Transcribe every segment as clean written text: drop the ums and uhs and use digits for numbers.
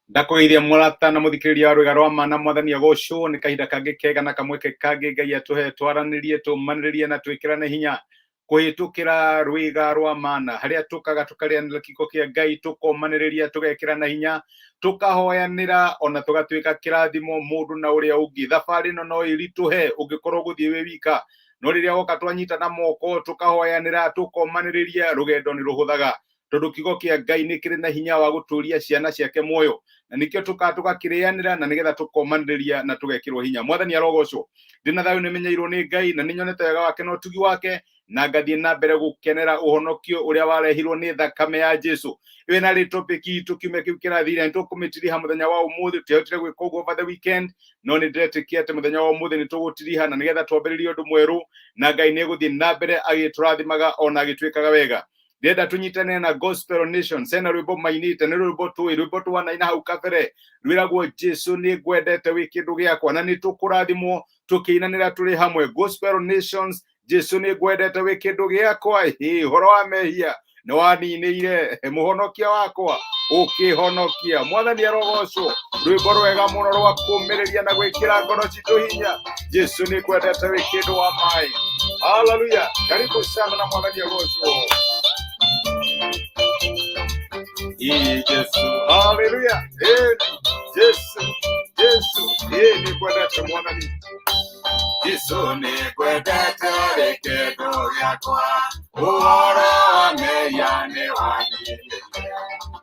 Ndakũgeithia mũrata na mũthikĩrĩria wa rwĩga rwa ma na mwathani agocwo nĩ kahinda kangĩ kega na kamweke kangĩ Ngai atũhe twaranĩrie tũmanĩrĩrie na twĩkĩrane hinya kũhĩtũkĩra rwĩga rwa mana harĩa tũkaga tũkarĩanĩra kiko kĩa Ngai tũkomanĩrĩria tũgekĩrana hinya tũkahoyanĩra ona tũgatuĩka kĩrathimo mũndũ na ũrĩa ũngĩ. Thabarĩ ĩno no ĩritũhe ũngĩkorwo gũthiĩ wĩ wika, no rĩrĩa woka twanyitana moko tũkahoyanĩra tũkomanĩrĩria rũgendo nĩ rũhũthaga tondũ kiugo kĩa Ngai nĩ kĩrĩ na hinya wa gũtũũria ciana ciake muoyo, na nĩkĩo tũkaga tũgakĩrĩanĩra na nĩgetha tũkomanĩrĩria na tũgekĩrwo hinya. Mwathani arogocwo. Ndĩ na thayũ nĩmenyeirwo nĩ Ngai na nĩnyonete wega wake na ũtugi wake na ngathiĩ na mbere gũkenera ũhonokio ũrĩa warehirwo nĩ thakame ya Jesu. Ĩyo narĩ topic itũ kiumia kĩu kĩrathire nĩ tũkũmĩtiriha mũthenya wa ũmũthĩ. Tũtiahotire gwĩka ũguo over the weekend, no nĩ ndĩretĩkia atĩ mũthenya wa ũmũthĩ nĩ tũgũtiriha na nĩgetha twambĩrĩrie ũndũ mwerũ, na Ngai nĩ egũthiĩ na mbere agĩtũrathimaga ona agĩtwĩkaga wega. Ndĩrenda tũnyitane na Gospel Nation sena rwĩmbo mainĩte, nĩ rwĩmbo tũĩ, rwĩmbo twanaina hau kabere rwĩragwo Jesu nĩ ngwendete wĩ kĩndũ gĩakwa, na nĩ tũkũrathimwo tũkĩinanĩra tũrĩ hamwe. Gospel Nations, Jesu nĩ ngwendete wĩ kĩndũ gĩakwa, ĩ ũhoro wa mehia nĩ waninĩire, mũhonokia wakwa ũkĩhonokia. Mwathani arogocwo. Rwĩmbo rwega mũno rwa kũmĩrĩria na gwĩkĩra ngoro citũ hinya. Jesu nĩ ngwendete wĩ kĩndũ wa maĩ. Haleluya, karibu sana na mwathani agocwo. Ĩ Jesu, haleluya. Ĩ Jesu, Jesu, ĩ nĩ ngwendete mwathani. Jesu nĩ ngwendete wĩ kĩndũ gĩakwa, ũhoro wa mehia nĩ waninĩire,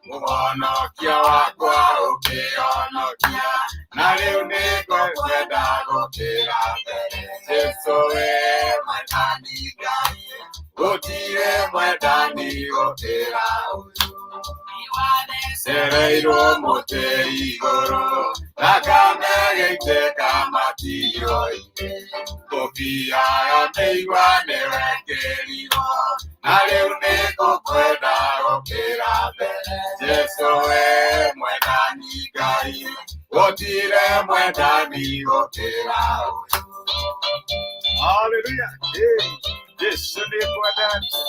mũhonokia wakwa ũkĩhonokia, na rĩu nĩ ngũkwenda gũkĩra mbere. Jesu wĩ mwendani Ngai, gũtirĩ mwendani gũkĩra ũyũ. Cereirwo mũtĩ igũrũ, thakame ĩgĩitĩka matihio-inĩ, ngũbia ya mĩigua nĩwekĩrirwo, na rĩu nĩ ngũkwenda gũkĩra mbere. Jesu wĩ mwendani Ngai, gũtirĩ mwendani gũkĩra ũyũ. Haleluya. Hey. Jesu nĩ ngwendete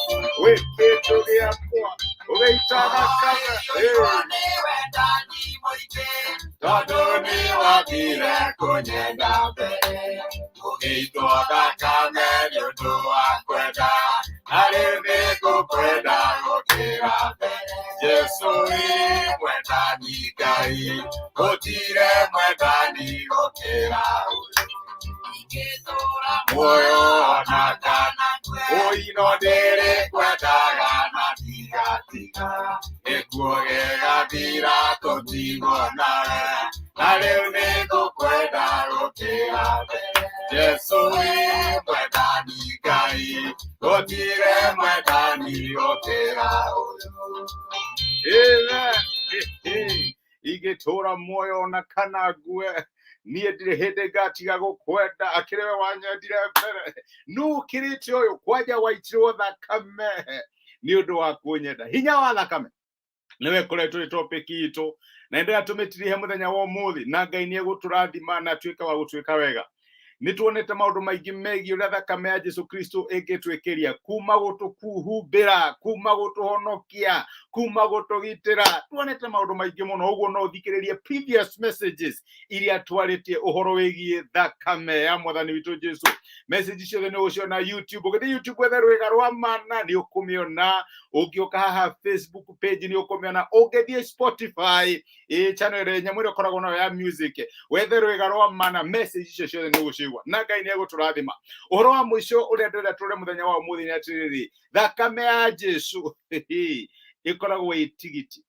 wĩ kĩndũ gĩakwa ũgĩita thakame. Hey. Tondũ nĩ wambire kũnyenda mbere, ũgĩitwo thakame nĩ ũndũ wa kwenda, na rĩu nĩ ngũkwenda gũkĩra mbere. Jesu wĩ mwendani Ngai, gũtirĩ mwendani gũkĩra ũyũ. Muoyo ona kana ũino ndĩrĩ kwendaga na ndigatiga, gĩkuũ gĩgathira tũtigwo nawe, na rĩu nĩ ngũkwenda gũkĩra mbere. Jesu wĩ mwendani Ngai, gũtirĩ mwendani gũkĩra ũyũ. Amen. Ingĩtũra muoyo ona kana ngue, niĩ ndirĩ hĩndĩ ngatiga gũkwenda, akĩrĩ we wanyendire mbere. Nũ ũkĩrĩte ũyũ kwanja waitirwo thakame nĩ ũndũ wa kũnyenda? Hinya wa thakame nĩwe ĩkoretwo ĩ topic itũ na endelea tũmĩtirihe mũthenya wa ũmũthĩ, na Ngai nĩ egũtũrathima na atuĩke wa gũtuĩka wega. Nĩ tuonete maũndũ maingĩ megiĩ ũrĩa thakame ya Jesu Kristo ĩngĩtwĩkĩria, kuma gũtũkuhumbĩra, kuma gũtũhonokia, kuma gũtũgitĩra. Tuonete maũndũ maingĩ mũno, ũguo no ũthikĩrĩrie previous messages iria twarĩtie ũhoro wĩgiĩ thakame ya mwathani witũ Jesu. Message ciothe nĩ ũgũciona YouTube. Ũgĩthiĩ YouTube wethe rwĩga rwa mana nĩ ũkũmĩona. Ũngĩũka haha Facebook page nĩ ũkũmĩona. Ũngĩthiĩ Spotify, ĩ channel ĩrĩa nyamũ ĩrĩa ũkoragwo nayo ya music, wethe rwĩga rwa mana, message icio ciothe nĩ ũgũcigua na Ngai nĩ egũtũrathima. Ũhoro wa mũico ũrĩa ndĩrenda tũrore mũthenya wa ũmũthĩ nĩ atĩrĩrĩ, thakame ya Jesu ĩkoragwo ĩ tigiti.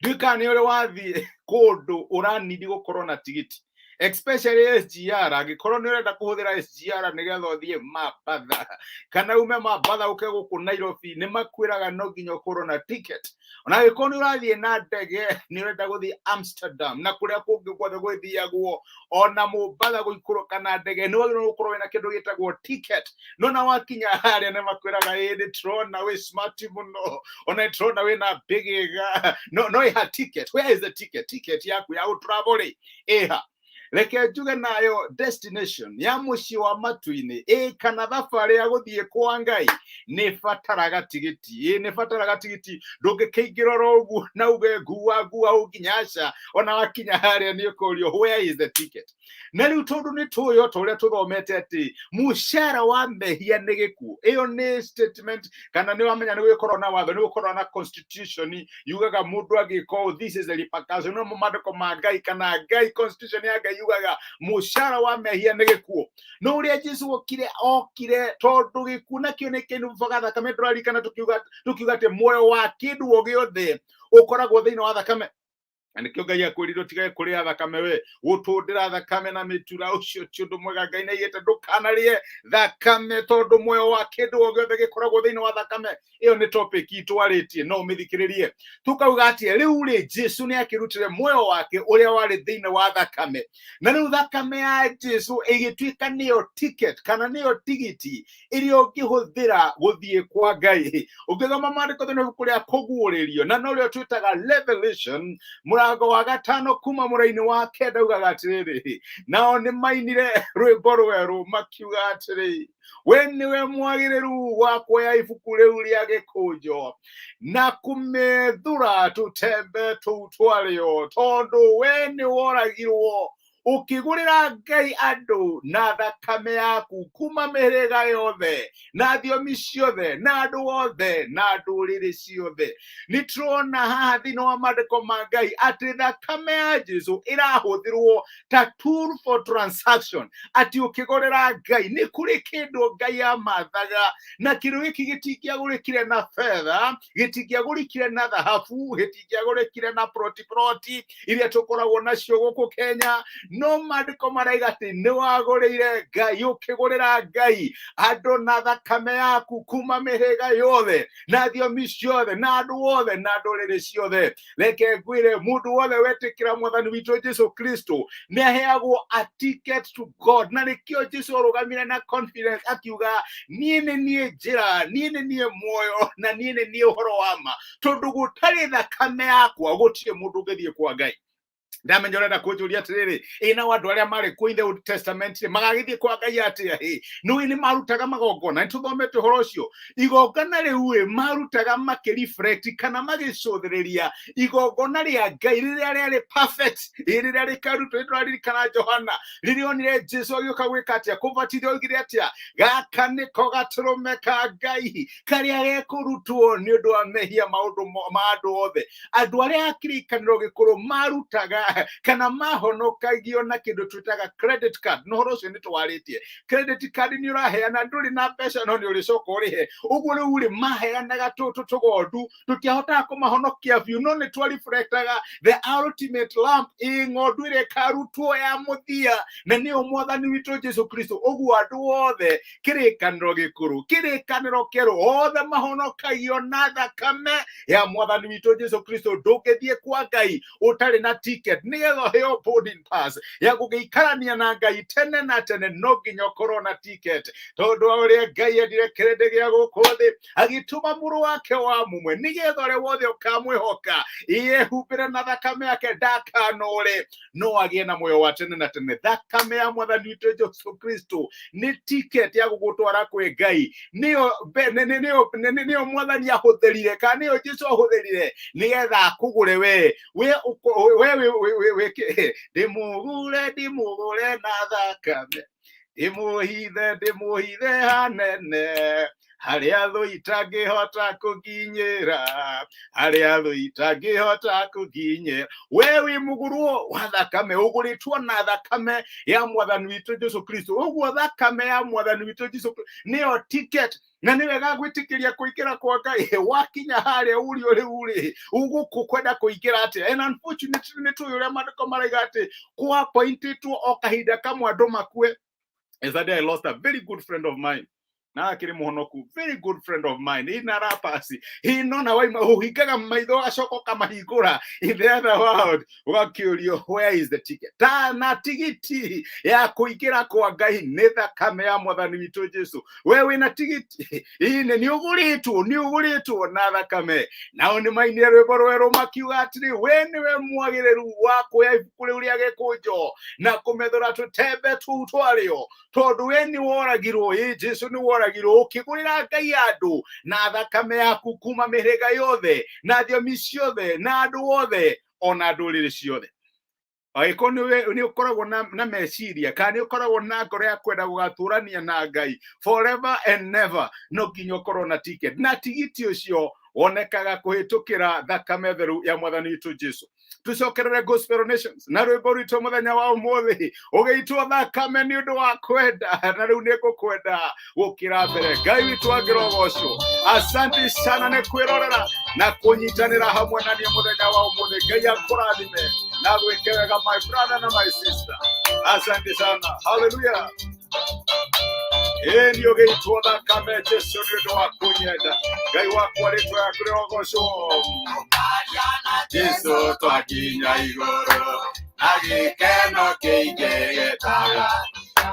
Ndiũĩ kana nĩ ũrĩ wathiĩ kũndũ ũranindi gũkorwo na tigiti, especially SGR. Angĩkorwo nĩ ũrenda kũhũthĩra SGR nĩgetha ũthiĩ Mambatha kana ume Mambatha ũke gũkũ Nairobi, nĩ makwĩraga no nginya ũkorwo na ticket. Ona angĩkorwo nĩ ũrathiĩ na ndege, nĩ ũrenda gũthiĩ Amsterdam na kũrĩa kũngĩ guothe gwĩthiagwo, ona Mombatha gũikũrũka na ndege, nĩ wagĩrĩirwo gũkorwo wĩna kĩndũ gĩtagwo ticket. No na wakinya harĩa nĩ makwĩraga, ĩ nĩ tũrona wĩ smart mũno, ona nĩ tũrona wĩna mbĩgĩga, no ĩha ticket? Where is the ticket? Ticket yaku ya gũtravel rĩ ĩha? Reke njuge nayo destination ya mũciĩ wa matu-inĩ, ĩ kana thabarĩ ya gũthiĩ kwa Ngai nĩ bataraga tigiti, ĩ nĩ bataraga tigiti. Ndũngĩkĩingĩra oro ũguo na uge ngua ngua ũnginya, aca. Ona wakinya harĩa nĩ ũkũrio, "Where is the ticket?" Na rĩu tondũ nĩ tũĩ o ta ũrĩa tũthomete atĩ mũcara wa mehia nĩ gĩkuũ, ĩyo nĩ statement, kana nĩ wamenya nĩ gũgĩkorwo na watho, nĩ gũkorwo na constitution yugaga mũndũ agĩka ũũ, this is the repercussion. No maandĩko ma Ngai kana Ngai, constitution ya Ngai yugaga mũcara wa mehia nĩ gĩkuũ. No ũrĩa Jesu okire, okire tondũ gĩkuũ nakĩo nĩ kĩnubaga thakame. Ndũrarikana tũkiuga atĩ muoyo wa kĩndũ o gĩothe ũkoragwo thĩinĩ wa thakame? Na nĩkĩo Ngai akwĩrire ũtigage kũrĩa thakame. We gũtũndĩra thakame na mĩtura, ũcio ti ũndũ mwega. Ngai nĩaigĩte ndũkanarĩe thakame tondũ muoyo wa kĩndũ o gĩothe gĩkoragwo thĩinĩ wa thakame. Ĩyo nĩ topic itwarĩtie, no ũmĩthikĩrĩrie. Tukauga atĩ rĩu rĩ, Jesu nĩ akĩrutire muoyo wake ũrĩa warĩ thĩinĩ wa thakame, na rĩu thakame ya Jesu ĩgĩtuĩka nĩyo ticket kana nĩyo tigiti ĩrĩa ũngĩhũthĩra gũthiĩ kwa Ngai. Ũngĩthoma maandĩko thĩinĩ wa ibuku rĩa Kũguũrĩrio, na norĩo twĩtaga Revelation, mũrango wa 5 kuma mũraini wa 9, ugaga atĩrĩrĩ, nao nĩ mainire rwĩmbo rwerũ makiuga atĩrĩ, "We nĩwe mwagĩrĩru wa kuoya ibuku rĩu rĩa gĩkũnjo na kũmethũra tũtembe tũu twarĩo, tondũ we nĩ woragirwo, ũkĩgũrĩra Ngai andũ na thakame yaku kuma mĩhĩrĩga yothe na thiomi ciothe na andũ othe na ndũrĩrĩ ciothe." Nĩ tũrona haha thĩinĩ wa maandĩko ma Ngai atĩ thakame ya Jesu ĩrahũthĩrwo ta tool for transaction, atĩ ũkĩgũrĩra Ngai nĩ kũrĩ kĩndũ Ngai amathaga, na kĩndũ gĩkĩ gĩtingĩagũrĩkire na betha, gĩtingĩagũrĩkire na thahabu, gĩtingĩagũrĩkire na proti proti iria tũkoragwo nacio gũkũ Kenya. No maandĩko maraiga atĩ nĩ wagũrĩire Ngai, ũkĩgũrĩra Ngai andũ na thakame yaku kuma mĩhĩrĩga yothe na thiomi ciothe na andũ othe na ndũrĩrĩ ciothe. Reke ngwĩre, mũndũ wothe wetĩkĩra Mwathani witũ Jesu Kristo nĩ aheagwo a ticket to God. Na nĩkĩo Jesu arũgamire na confidence akiuga, "Niĩ nĩ niĩ njĩra, niĩ nĩ niĩ muoyo, na niĩ nĩ niĩ ũhoro wa ma, tondũ gũtarĩ thakame yakwa gũtirĩ mũndũ ũngĩthiĩ kwa Ngai." Ndamenya ũrenda kũnjũria atĩrĩrĩ, ĩ nao andũ arĩa marĩ kũ in the Old Testament rĩ, magagĩthiĩ kwa Ngai atĩa? Ĩ nĩũĩ nĩ marutaga magongona? Nĩ tũthomete ũhoro ũcio. Igongona rĩu ĩ marutaga makĩreflect kana magĩcũthĩrĩria igongona rĩa Ngai rĩrĩa rĩarĩ perfect, ĩ rĩrĩa rĩkarutwo. Nĩ tũraririkana Johana rĩrĩa onire Jesu agĩũka gwĩka atĩa? Kũbatithio. Oigire atĩa? "Gaka nĩko gatũrũme ka Ngai karĩa gekũrutwo nĩ ũndũ wa mehia maũndũ ma andũ othe." Andũ arĩa a Kĩrĩkanĩro Gĩkũrũ marutaga kana mahonokagio na kĩndũ twĩtaga credit card. Na ũhoro ũcio nĩ twarĩtie. Credit card nĩ ũraheana, ndũrĩ na mbeca, no nĩ ũrĩcoka ũrĩhe. Ũguo rĩu rĩ, maheanaga tũtũ tũgondu, tũtiahotaga kũmahonokia biũ, no nĩ twareflectaga the ultimate lamb, ĩ ng'ondu ĩrĩa ĩkarutwo ya mũthia, na nĩyo Mwathani witũ Jesu Kristo. Ũguo andũ othe, Kĩrĩkanĩro Gĩkũrũ, Kĩrĩkanĩro Kĩerũ, othe mahonokagio na thakame ya Mwathani witũ Jesu Kristo. Ndũngĩthiĩ kwa Ngai ũtarĩ na ticket. Nĩgetha ũheo boarding pass ya gũgĩikarania na Ngai tene na tene, no nginya ũkorwo na ticket, tondũ wa ũrĩa Ngai endire kĩrĩndĩ gĩa gũkũ thĩ, agĩtũma mũrũ wake wa mũmwe, nĩgetha ũrĩa wothe ũkamwĩhoka yehumbĩre na thakame yake ndakanore, no agĩe na muoyo wa tene na tene. Thakame ya Mwathani witũ Jesu Kristo nĩ ticket ya gũgũtwara kwĩ Ngai. Nĩyo nĩyo Mwathani ahũthĩrire, kana nĩyo Jesu ahũthĩrire nĩgetha akũgũre we we we ndĩmũgũre, ndĩmũgũre na thakame, ndĩmũhithe, ndĩmũhithe hanene harĩa thũ itangĩhota kũnginyĩra, harĩa thũ itangĩhota kũnginyĩra. We wĩ mũgũrwo wa thakame, ũgũrĩtwo na thakame ya Mwathani witũ Jesu Kristo. Ũguo thakame ya Mwathani witũ Jesu Kristo nĩyo ticket, na nĩ wega gwĩtĩkĩria kũingĩra kwa Ngai. Wakinya harĩa ũrio, rĩu rĩ, ũgũkũ kwenda kũingĩra atĩa? And unfortunately nĩ tũĩ ũrĩa maandĩko maraiga atĩ kũappointĩtwo o kahinda kamwe andũ makue. Yesterday I lost a very good friend of mine. Na akĩrĩ mũhonoku, very good friend of mine, ina rapasi ino na waima ũhingaga maitho ũgacoka ũkamahingũra in the other world, ũgakĩũrio, "Where is the ticket?" Ta na tigiti ya kũingĩra kwa Ngai nĩ thakame ya Mwathani witũ Jesu. We wĩna tigiti ine, nĩ ũgũrĩtwo, nĩ ũgũrĩtwo na thakame. Nao nĩ mainire rwĩmbo rwerũ makiuga atĩrĩ, "We nĩwe mwagĩrĩru wa kuoya ibuku rĩu rĩa gĩkũnjo na kũmethũra tũtembe tũu twarĩo, tondũ we nĩ woragirwo, ĩ Jesu nĩ woragirwo, ũkĩgũrĩra Ngai andũ na thakame yaku kuma mĩhĩrĩga yothe na thiomi ciothe na andũ othe ona ndũrĩrĩ ciothe." Angĩkorwo nĩ ũkoragwo na meciria kana nĩ ũkoragwo na ngoro ya kwenda gũgatũrania na Ngai forever and never, no nginya ũkorwo na ticket, na tigiti ũcio wonekaga kũhĩtũkĩra thakame theru ya Mwathani witũ Jesu. Tucokerere Gospel Nations na rwĩmbo rwitũ mũthenya wa ũmũthĩ ũgĩitwo thakame nĩ ũndũ wa kwenda, na rĩu nĩ ngũkwenda gũkĩra mbere. Ngai witũ angĩrogocwo. Asante sana nĩ kwĩrorera na kũnyitanĩra hamwe na niĩ mũthenya wa ũmũthĩ. Ngai akũrathime na gwĩke wega, my brother na my sister. Asante sana, haleluya. Ĩ nĩ ũgĩitwo thakame, Jesu, nĩ ũndũ wa kũnyenda. Ngai wakwa, rĩtwa yaku rĩrogocwo. Jesu twakinya igũrũ na gĩkeno kĩingĩ gĩtaga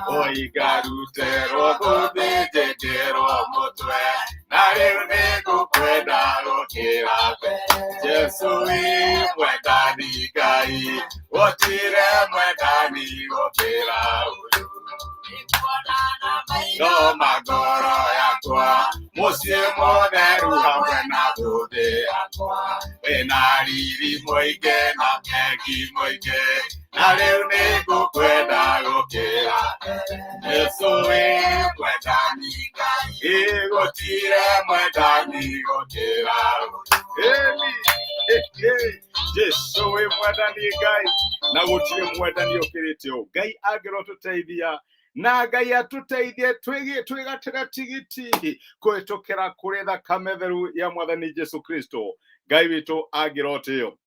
oigaruterwo thũmbĩ njĩkĩrwo mũtwe, na rĩu nĩngũkwenda gũkĩra mbere. Jesu wĩ mwendani, Ngai gũtirĩ mwendani gũkĩra ũyũ. Thoma ngoro yakwa mũciĩ mũtheru hamwe na thũmbĩ yakwa, wĩna riri mũingĩ na megi mũingĩ, na rĩu nĩngũkwenda gũkĩra. Jesu wĩ mwendani, Ngai gũtirĩ mwendani gũkĩra Ĩni. Jesu wĩ mwendani, Ngai, na gũtirĩ mwendani ũkĩrĩte ũũ. Ngai angĩrotũteithia na Ngai atũteithie twĩgatĩre tigiti kũhĩtũkĩra kũrĩ thakame theru ya Mwathani Jesu Kristo. Ngai witũ angĩrotĩo.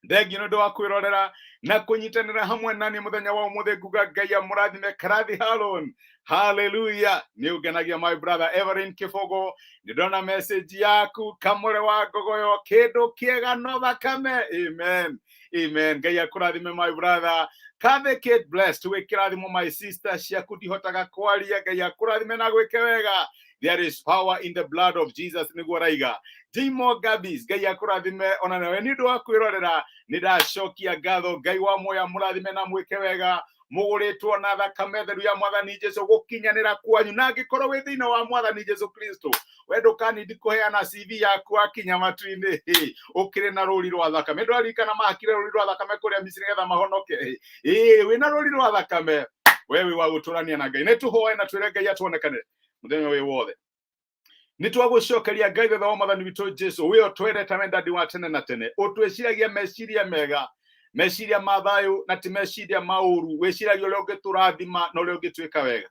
Thengiũ nĩ ũndũ wa kwĩrorera na kũnyitanĩra hamwe nani mũthenya wa ũmũthĩ. Nguga Ngai amũrathime. Karathi Harun, haleluya, nĩ ũngenagia. My brother Everin Kĩbogo, nĩ ndona message yaku. Kamũre wa Ngogoyo, kĩndũ kĩega no thakame. Amen, amen. Ngai akũrathime, my brother Kathe Kate Blessed. Wĩ kĩrathimo, my sister. Ciaku ndihotaga kwaria. Ngai akũrathime na gwĩke wega. There is power in the blood of Jesus, nĩguo raiga. Jimo Gabis, Ngai akũrathime ona nawe nĩ ũndũ wa kwĩrorera. Nĩ ndacokia ngatho. Ngai wa muoyo amũrathime na mwĩke wega. Mũgũrĩtwo na thakame theru ya Mwathani Jesu gũkinyanĩra kwanyu, na angĩkorwo wĩ thĩinĩ wa Mwathani Jesu Kristo, we ndũkanindi kũheana CV yaku akinya matu-inĩ. Ũkĩrĩ na rũri rwa thakame. Ndwaririkana mahakire rũri rwa thakame kũrĩa Misiri nĩgetha mahonoke? Ĩĩ, wĩna rũri rwa thakame, we wĩ wa gũtũrania na Ngai. Nĩ tũhoe na twĩre Ngai atuonekane mũthenya ũyũ wothe. Nĩ twagũcokeria Ngai thutha wa Mwathani witũ Jesu, we ũtwendete wendani wa tene na tene, ũtwĩciragia meciria mega, meciria ma thayũ na ti meciria ma ũru, wĩciragia ũrĩa ũngĩtũrathima na ũrĩa ũngĩtwĩka wega.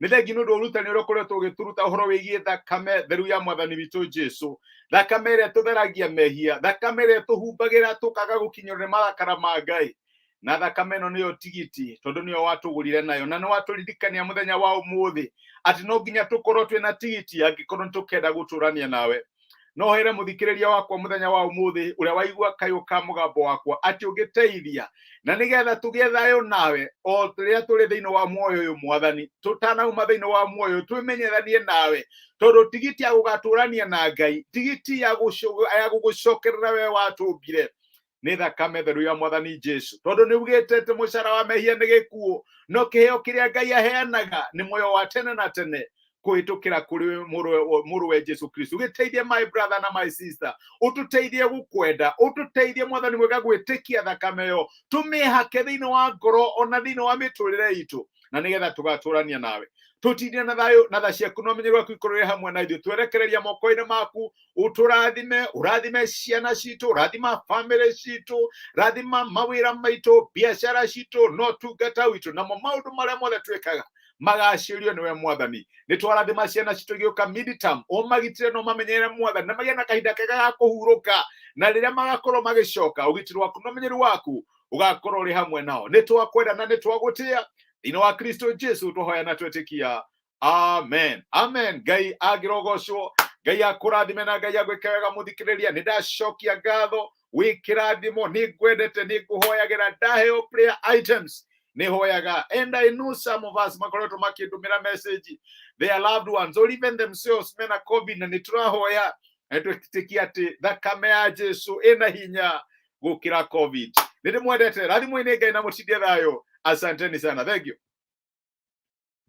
Nĩ thengi nĩ ũndũ wa ũrutani ũrĩa ũkoretwo ũgĩtũruta ũhoro wĩgiĩ thakame theru ya Mwathani witũ Jesu, thakame ĩrĩa tũtheragia mehia, thakame ĩrĩa tũhumbagĩra tũkaga gũkinyĩrwo nĩ marakara ma Ngai. Na thakame ĩno nĩyo tigiti, tondũ nĩyo watũgũrire nayo, na nĩ watũririkania mũthenya wa ũmũthĩ atĩ no nginya tũkorwo twĩna tigiti angĩkorwo nĩ tũkenda gũtũrania nawe. No here mũthikĩrĩria wakwa mũthenya wa ũmũthĩ ũrĩa waigua kayũ ka mũgambo wakwa atĩ ũngĩteithia na nĩgetha tũgĩe thayũ nawe o rĩrĩa tũrĩ thĩinĩ wa muoyo ũyũ. Mwathani, tũtanauma thĩinĩ wa muoyo twĩmenyithanie nawe, tondũ tigiti ya gũgatũrania na Ngai, tigiti ya gũgũcokerera we watũmbire, nĩ thakame theru ya Mwathani Jesu, tondũ nĩ ugĩte atĩ mũcara wa mehia nĩ gĩkuũ, no kĩheo kĩrĩa Ngai aheanaga nĩ muoyo wa tene na tene kũhĩtũkĩra kũrĩ mũrũwe Jesu Kristo. Gĩteithie, my brother na my sister, ũtũteithie gũkwenda, ũtũteithie, Mwathani mwega, gwĩtĩkia thakame ĩyo, tũmĩhake thĩinĩ wa ngoro ona thĩinĩ wa mĩtũrĩre itũ, na nĩgetha tũgatũrania nawe. Tũtindie na thayũ na tha ciaku na ũmenyeru waku ikorwo hamwe na ithuĩ. Twerekereria moko-inĩ maku, ũtũrathime, ũrathime ciana citũ, ũrathima bamĩrĩ citũ, rathima mawĩra maitũ, biacara citũ na ũtungata witũ, namo maũndũ marĩa mothe twĩkaga magacĩrio nĩwe. Mwathani, nĩ twarathima ciana citũ igĩũka midterm, ũmagitĩre na ũmamenyere, Mwathani, na magĩe na kahinda kega ga kũhurũka, na rĩrĩa magakorwo magĩcoka, ũgitĩri waku na ũmenyeru waku ũgakorwo ũrĩ hamwe nao. Nĩ twakwenda na nĩ twagũtĩa. Thĩinĩ wa Kristo Jesu twahoya na twetĩkia. Amen, amen. Ngai angĩrogocwo, Ngai akũrathime na Ngai agwĩke wega. Mũthikĩrĩria, nĩ ndacokia ngatho, wĩ kĩrathimo, nĩ ngwendete, nĩ ngũhoyagĩra. Ndaheo prayer items nĩ hoyaga, and I know some of us makoretwo makĩndũmĩra message, their loved ones or even themselves mena COVID, na nĩ tũrahoya na twĩtĩkia atĩ thakame ya Jesu ĩna hinya gũkĩra COVID. Nĩ ndĩmwendete, rathimwo-inĩ Ngai na mũtindie thayũ. Asanteni sana, thank you.